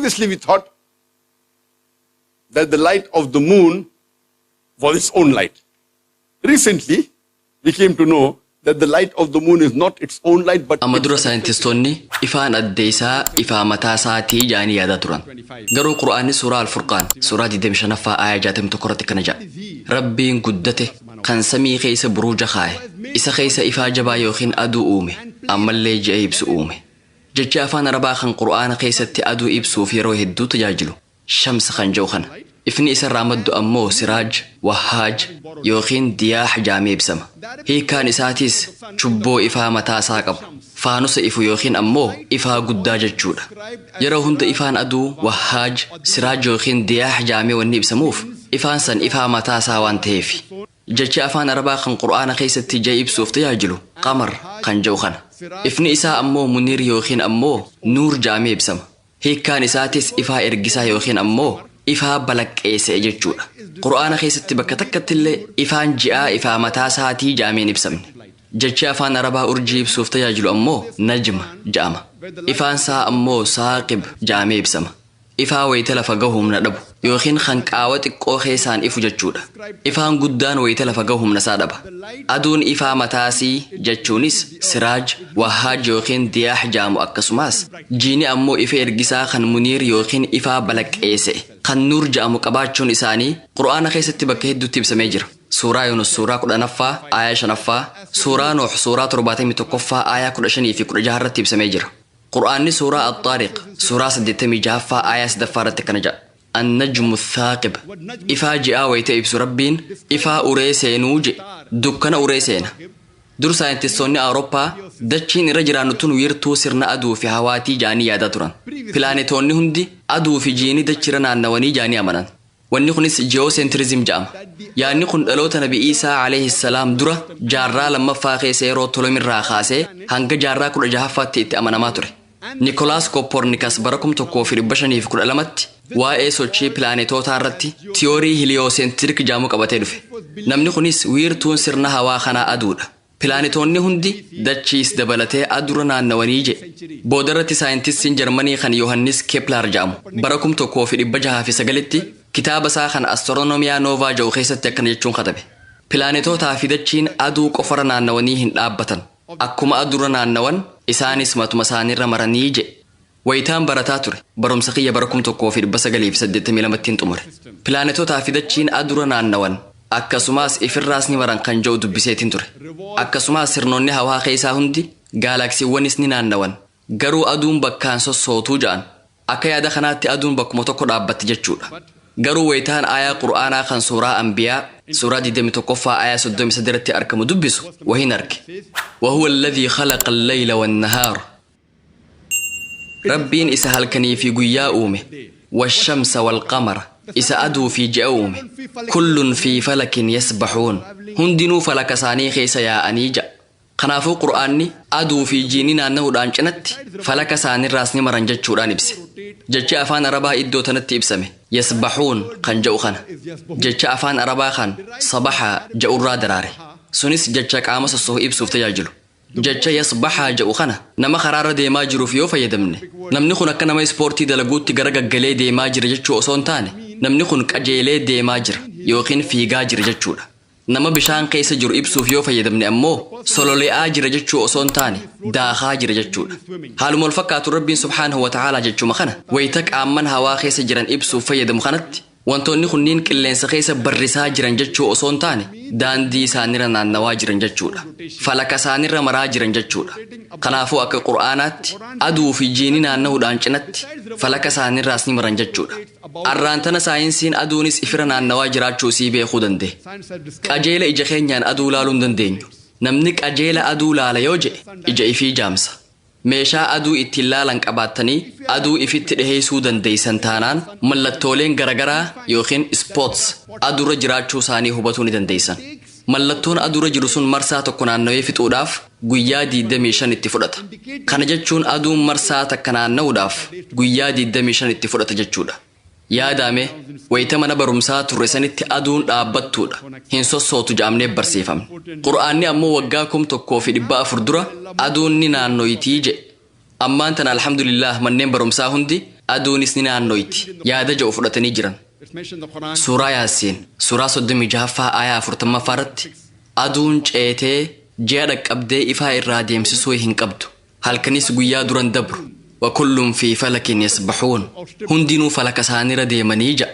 Previously, we thought that the light of the moon was its own light. Recently, we came to know that the light of the moon is not its own light, but Amma dura saayintistoonni ifaan addeessaa ifaa mataa isaatii jaanii yaadaa turan. Garuu Qura'aanni suuraa Alfurqaan suuraa 25ffaa aayaa 61 irratti kana jedha. Rabbiin guddate kan samii keessa buruuja kaa'e, isa keessa ifaa jabaa yookiin aduu uume, ammallee ji'a ibsu uume. Jechi afaan Arabaa kan Qura'aana keessatti aduu ibsuuf yeroo hedduu tajaajilu shamsa kan jedhu kana. Ifni isarraa maddu ammoo siraaj, wahaaj yookiin diyaax jaamee ibsama. Hiikkaan isaatis chubboo ifaa mataa isaa qabu, faanusa ifu yookiin ammoo ifaa guddaa jechuudha. Yeroo hunda ifaan aduu wahaaj, siraaj yookiin diyaax jaamee wanni ibsamuuf ifaan san ifaa mataa isaa waan ta'eef. Jechi afaan Arabaa kan Qur'aana keessatti ija ibsuuf tajaajilu qamar kan jedhu kana. Ifni isaa ammoo muniir yookiin ammoo nuur jaamee ibsama. Hiikkaan isaatis ifaa ergisaa yookiin ammoo ifaa balaqqeessa'e jechuudha. Qur'aana keessatti bakka takkatti illee ifaan ji'aa ifaa mataa isaatii jaameen ibsamne. Jechi afaan Arabaa urjii ibsuuf tajaajilu ammoo najma ja'ama. Ifaan isaa ammoo saaqib jaamee ibsama. Ifaa wayita lafa gahu humna dhabu yookiin kan qaawa xiqqoo keessaan ifu jechuudha. Ifaan guddaan wayita lafa gahu humna isaa dhaba. Aduun ifaa mataasii jechuunis siraaj, wahaaj yookiin diyaax jaamu, akkasumas jiini ammoo ifa ergisaa kan muniir yookiin ifaa balaqqeessa'e kan nuur ja'amu qabaachuun isaanii Qur'aana keessatti bakka hedduutti ibsamee jira. Suuraa Yunus suuraa 10ffaa aayaa 5ffaa, suuraa Nuux suuraa 71ffaa aayaa 15 fi 16 irratti ibsamee jira. Qur'aanni suuraa Axxaariq suuraa 86ffaa aayaa 3ffaa irratti akkana jedha. Annajmu thaaqib. Ifaa ji'aa wayita ibsu Rabbiin ifaa uree seenuu jedhe, dukkana uree seena. Dur saayintistoonni Awurooppaa dachiin irra jiraannu tun wiirtuu sirna aduu fi hawaatii jaanii yaadaa turan. Pilaanetoonni hundi aduu fi jiini dachira naannawanii jaanii amanan. Wanni kunis geocentrism jedhama. Yaadni kun dhaloota Nabi Iisaa alayhi salaam dura jaarraa lammaffaa keessa yeroo Tolomirraa kaasee hanga jaarraa 16ffaatti itti amanamaa ture. Nikolaas Kooppornikas bara 1512tti waa'ee sochii pilaanetootaa irratti tiyoorii heliocentrik jedhamu qabatee dhufe. Namni kunis wiirtuun sirna hawaa kanaa aduudha. Pilaanetoonni hundi dachiis dabalatee adura naannawanii jedhe. Boodarratti saayintistiin Jarmanii kan Yohannis Keplaar jedhamu bara 1609tti kitaaba isaa kan Astronomiyaa Noovaa jedhu keessatti akkana jechuun katabe. Pilaanetootaa fi dachiin aduu qofarra naannawanii hin dhaabbatan. Akkuma adurra naannawan isaanis matuma isaaniirra maranii jedhe. Wayitaan barataa ture barumsa kiyya bara 1982tti xumure. Pilaanetootaa fi dachiin adurra naannawan akkasumas ifirraas ni maran kan jedhu dubbiseetiin ture. Akkasumas sirnoonni hawaa keessaa hundi gaalaksiiwwanis ni naannawan. Garuu aduun bakkaan sossootuu ja'an. Akka yaada kanaatti aduun bakkuma tokko dhaabbatti jechuudha. Garuu wayitaan aayaa Qur'aanaa kan suuraa Anbiyaa suuraa 21ffaa aayaa 33 irratti argamu dubbisu wahin arge. وهو الذي خلق الليل والنهار. Rabbiin isa halkanii fi guyyaa uume. والشمس والقمر. Isa aduu fi ji'a uume. كل في فلك يسبحون. Hundinuu falaka isaanii keessa yaa'anii ja'a. Kanaafuu Qur'aanni aduu fi jiini naanna'uudhaan cinatti falaka isaaniirraas ni maran jechuudhaan ibse. Jechi afaan Arabaa iddoo tanatti ibsame يسبحون kan jedhu kana. Jecha afaan Arabaa kan sabaxa jedhurraa daraare. Sunis jecha qaama sossohu ibsuuf tajaajilu. Jecha yasbaxaa jedhu kana nama karaarra deemaa jiruuf yoo fayyadamne, namni kun akka nama ispoortii dalaguutti gara gaggalee deemaa jira jechuu osoo hin taane, namni kun qajeelee deemaa jira yookiin fiigaa jira jechuudha. Nama bishaan keessa jiru ibsuuf yoo fayyadamne ammoo solole'aa jira jechuu osoo hin taane daakaa jira jechuudha. Haaluma wal fakkaatu Rabbiin subhaanahu wa ta'aalaa jechuma kana wayita qaamman hawaa keessa jiran ibsuuf fayyadamu kanatti wantoonni kunniin qilleensa keessa barrisaa jiran jechuu osoo hin taane daandii isaanirra naannawaa jiran jechuudha. Falaka isaanirra maraa jiran jechuudha. Kanaafuu akka Qur'aanaatti aduu fi jiini naanna'uudhaan cinatti falaka isaanirraas ni maran jechuudha. Arraan tana saayinsiin aduunis ifira naannawaa jiraachuu isii beekuu danda'e. Qajeela ija keenyaan aduu laaluu hin dandeenyu. Namni qajeela aduu laala yoo jedhe ija ifii jaamsa. Meeshaa aduu ittiin laalan qabaattanii aduu ifitti dhiheessuu dandeeysan taanaan mallattooleen garagaraa yookiin spots aduurra jiraachuu isaanii hubatuu ni dandeeysan. Mallattoon aduurra jiru sun marsaa tokko naannawee fixuudhaaf guyyaa 25 itti fudhata. Kana jechuun aduun marsaa takka naanna'uudhaaf guyyaa 25 itti fudhata jechuudha. Yaadame wayita mana barumsaa turre sanitti aduun dhaabbattuudha. Hin sossootu jedhamnee barsiifamne. Qur'aanni ammoo waggaa 1400 dura aduun ni naannoyitii jedhe. Ammaan tana alhamdulillah manneen barumsaa hundi Aduunis ni naannoyti yaada jedhu fudhatanii jiran. It's mentioned in the Quran. Suuraa Yaasiin suuraa 36ffaa aayaa 40ffaa irratti, aduun ceetee ji'a dhaqqabdee ifaa irraa deemsisuu hin qabdu. Halkanis guyyaa duran dabru. وكل في فلك يسبحون. Hundinuu falaka isaanirra deemanii ja'a.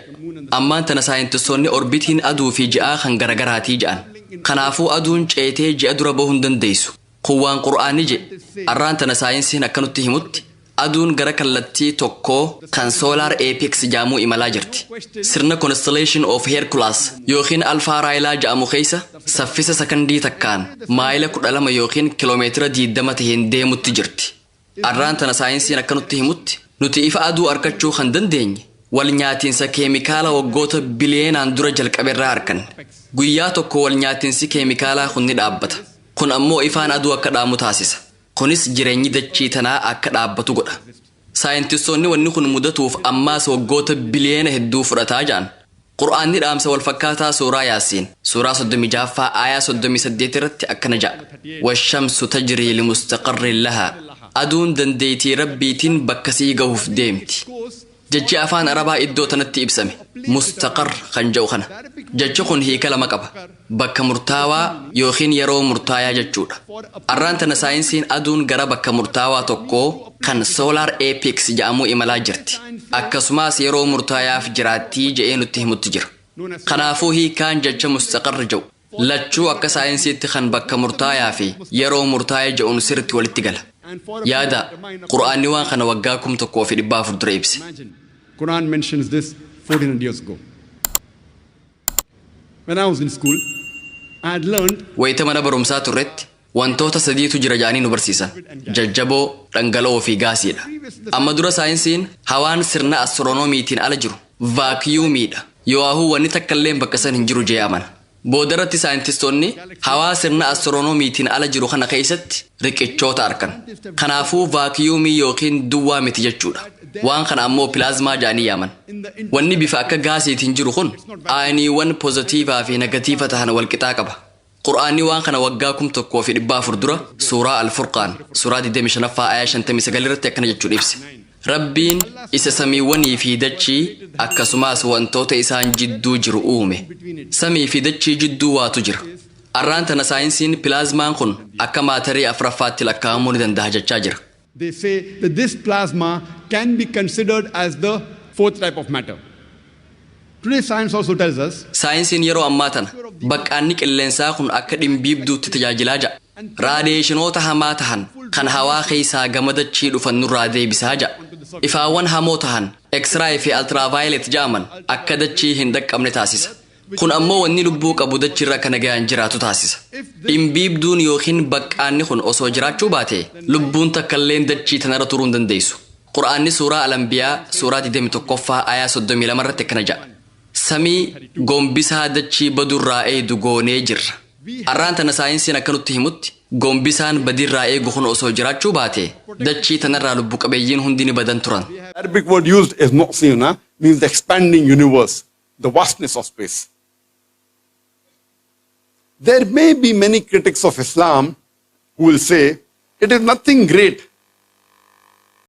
Ammaan tana saayintistoonni orbitiin aduu fi ji'aa kan garagaraatii ja'an. Kanaafuu aduun ceetee ji'a dura bahuu hin dandeessu. Kun waan Qur'aanni jedhe. Arraan tana saayinsiin akka nutti himutti, aduun gara kallattii tokkoo kan solar apex jedhamuu imalaa jirti. Sirna constellation of Hercules yookiin Alfaa Raayilaa jedhamu keessa saffisa sakandii takkaan maayila 12 yookiin kiloomeetira 20 taheen deemutti jirti. Arraan tana saayinsiin akka nutti himutti, nuti ifa aduu argachuu kan dandeenye wal nyaatiinsa keemikaala waggoota biliyeenaan dura jalqaberraa arganne. Guyyaa tokko wal nyaatiinsi keemikaalaa kun ni dhaabbata. Kun ammoo ifaan aduu akka dhaamu taasisa. Kunis jireenyi dachii tanaa akka dhaabbatu godha. Saayintistoonni wanni kun mudatuuf ammaas waggoota biliyeena hedduu fudhataa ja'an. Qur'aanni dhaamsa wal fakkaataa suuraa Yaasiin suuraa 36ffaa aayaa 38 irratti akkana ja'a: والشمس تجري لمستقر لها. Aduun dandeettii Rabbiitiin bakka sii gahuuf deemti. Jechi afaan Arabaa iddoo tanatti ibsame مستقر kan jedhu kana. Jechi kun hiika lama qaba: bakka murtaawaa yookiin yeroo murtaayaa jechuudha. Arraan tana saayinsiin aduun gara bakka murtaawaa tokkoo kan solar apex jedhamuu imalaa jirti, akkasumas yeroo murtaayaaf jiraattii je'ee nutti himutti jira. Kanaafuu hiikaan jecha مستقر jedhu lachuu akka saayinsiitti kan bakka murtaayaa fi yeroo murtaa'ee jedhuun sirritti walitti gala. Yaada Qur'aanni waan kana waggaa 1400 dura ibse. Imagine, Quran mentions this 1400 years ago. When I was in school, I had learned Wayita mana barumsaa turretti wantoota sadiitu jira jedhanii nu barsiisan: jajjaboo, dhangala'oo fi gaasiidha. Amma dura saayinsiin hawaan sirna astiroonomiitiin ala jiru vaakiyuumiidha yoo'ahuu wanni takka illee bakka san hin jiru jee amana. Boodarratti saayintistoonni hawaa sirna astiroonomiitiin ala jiru kana keessatti riqichoota argan. Kanaafuu vaakiyuumii yookiin duwwaa miti jechuudha. Waan kana ammoo pilaazmaa jedhanii yaaman. Wanni bifa akka gaasiitiin jiru kun aayiniiwwan pozitiivaa fi negatiiva tahan walqixaa qaba. Qur'aanni waan kana waggaa 1400 dura suuraa Alfurqaan suuraa 25ffaa aayaa 59 irratti akkana jechuun ibse: Rabbiin isa samiiwwanii fi dachii akkasumas wantoota isaan jidduu jiru uume. Samii fi dachii jidduu waatu jira. Arraan tana saayinsiin pilaazmaan kun akka maatarii afuraffaatti lakkaa'amuu ni danda'a jechaa jira. They say that this plasma can be considered as the fourth type of matter. Today, science also tells us Saayinsiin yeroo ammaa tana baqqaanni qilleensaa kun akka dhimbiibduutti tajaajilaa ja'a. Raadiyeeshinoota hamaa tahan kan hawaa keessaa gama dachii dhufan nurraa deebisaa ja'a. Ifaawwan hamoo tahan X-ray fi ultraviolet ja'aman akka dachii hin dhaqqabne taasisa. Kun ammoo wanni lubbuu qabu dachiirra kana gahan jiraatu taasisa. Dhimbiibduun yookiin baqqaanni kun osoo jiraachuu baate, lubbuun takkalleen dachii tanarra turuu hin dandeessu. Qur'aanni suuraa Alambiyaa suuraa 21ffaa aayaa 32 irratti akkana ja'a: Samii gombisaa dachii badurraa eegu goonee jirra. Arraan tana saayinsiin akka nutti himutti, gombisaan badirraa eegu kun osoo jiraachuu baate, dachii tanarraa lubbu qabeeyyiin hundi ni badan turan. Arabic word used is mu'sina, means the expanding universe, the vastness of space. There may be many critics of Islam who will say it is nothing great